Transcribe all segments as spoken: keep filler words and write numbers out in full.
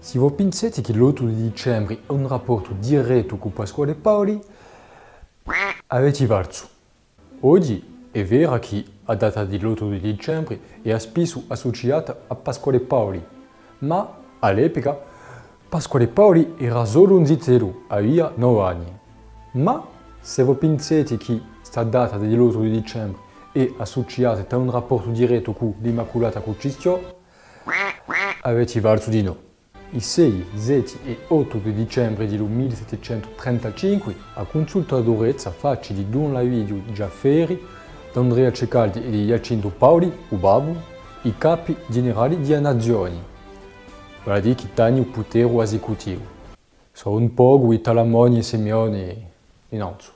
Sì vo pinseti chì l'ottu di dicembri hà un rapportu direttu cù Pasquale Paoli, aveti falsu. Oghji hè vera chì a data di l'ottu di dicembri hè spissu assuciata à Pasquale Paoli, ma à l'epica Pasquale Paoli era solu un zitellu, avia nove anni. Ma s'è vo pinseti chì sta data di l'ottu di dicembri hè assuciata à un rapportu direttu cù l'Immaculata Cunciziò, aveti falsu dinò. I sei, setti è ottu di dicembri di lu mille settecentu trentacinque, a Cunsulta d'Orezza faci di Don Lavidiu Giafferi, d'Andrea Ceccaldi è di Ghjacintu Paoli, u babbu, i capi generali di a nazioni, vale à dì chì tani u puteru esecutivu. Sò un pocu i Talamoni è Simeoni dinanzu.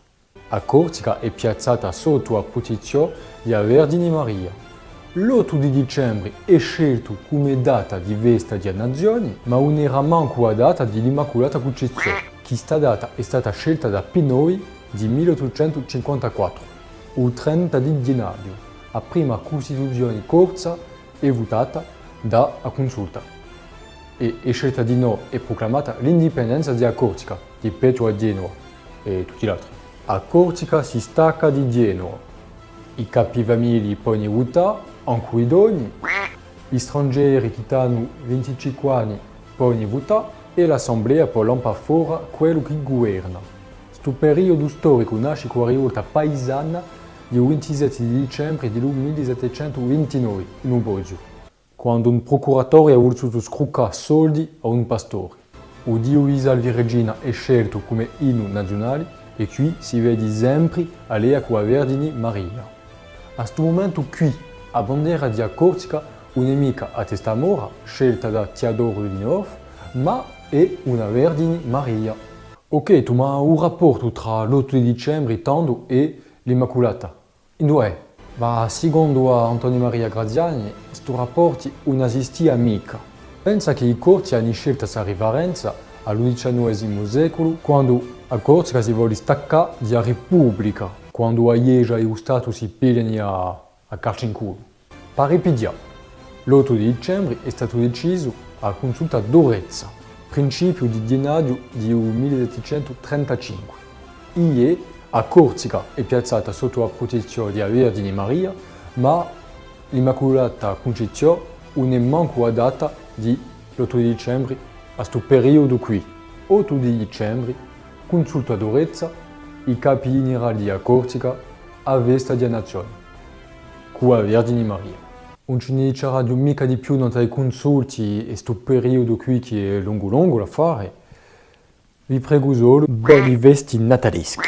A Corsica hè piazzata sottu à a prutezziò di a Vergini Maria. L'ottu di dicembri hè sceltu cum'è data di festa di a nazioni, ma ùn era mancu a data di l'Immaculata Cunciziò. Chista data hè stata scelta da Pinovi di mille ottucentu cinquantaquattru, u trenta di ghjennaghju, a prima Custituzioni corsa hè vutata da a Cunsulta. È, hè scelta dinò è pruclamata l'indipendenza di a Corsica, di pettu à Ghjenova è tutti l'altri. A Corsica si stacca di Ghjenova. I capifamigli poni vutà, ancu i donni. I strangeri chì t'anu vinticinque anni poni vutà è l'Assemblea pò lampà fora quellu chì guverna. Stu periodu storicu nasci cù a rivolta paisana di u vintisetti di dicembri di lu mille settecentu vintinovi in u Boziu, quandu un prucuratori hà vulsutu scruccà soldi à un pastore. U Diu vi salvi Regina hè sceltu cum'è innu naziunali è quì si vedi sempri a lea cù a Vergini Maria. À stu mumentu quì, a bandera di a Corsica ùn hè micca a testa mora, scelta da Teodoro Didonov, ma hè una Vergini Maria. Ok, Tuma, u rapportu trà l'ottu di dicembri, tandu, è l'Immaculata, induva hè? Ma, sicondu à Antoni Maria Graziani, stu rapportu ùn esistia micca. Pensa chì i Corsi ani sceltu sta riferenza à lu diciannovesimu seculu, quandu a Corsica si voli staccà di a Republica, quandu a Ghjesgia è u Statu si pigliani à, à calci in culu. Pari pighjà, l'ottu di dicembri hè statu decisu à a Cunsulta d'Orezza, principiu di ghjennaghju di u mille settecentu trentacinque. Iè, a Corsica hè piazzata sottu à a prutezziò di a Vergini Maria, ma l'Immaculata Cuncizziò ùn hè mancu a data di l'ottu di dicembri à stu periodu quì. Ottu di dicembri, Cunsulta d'Orezza, i capi generali di a Corsica, a festa di a nazioni, cù a Vergini Maria. Ùn ci ni diceraghju micca di più nant'à i cunsulti è stu periodu quì chì hè longu longu l'affari. Vi pregu solu, boni festi nataleschi.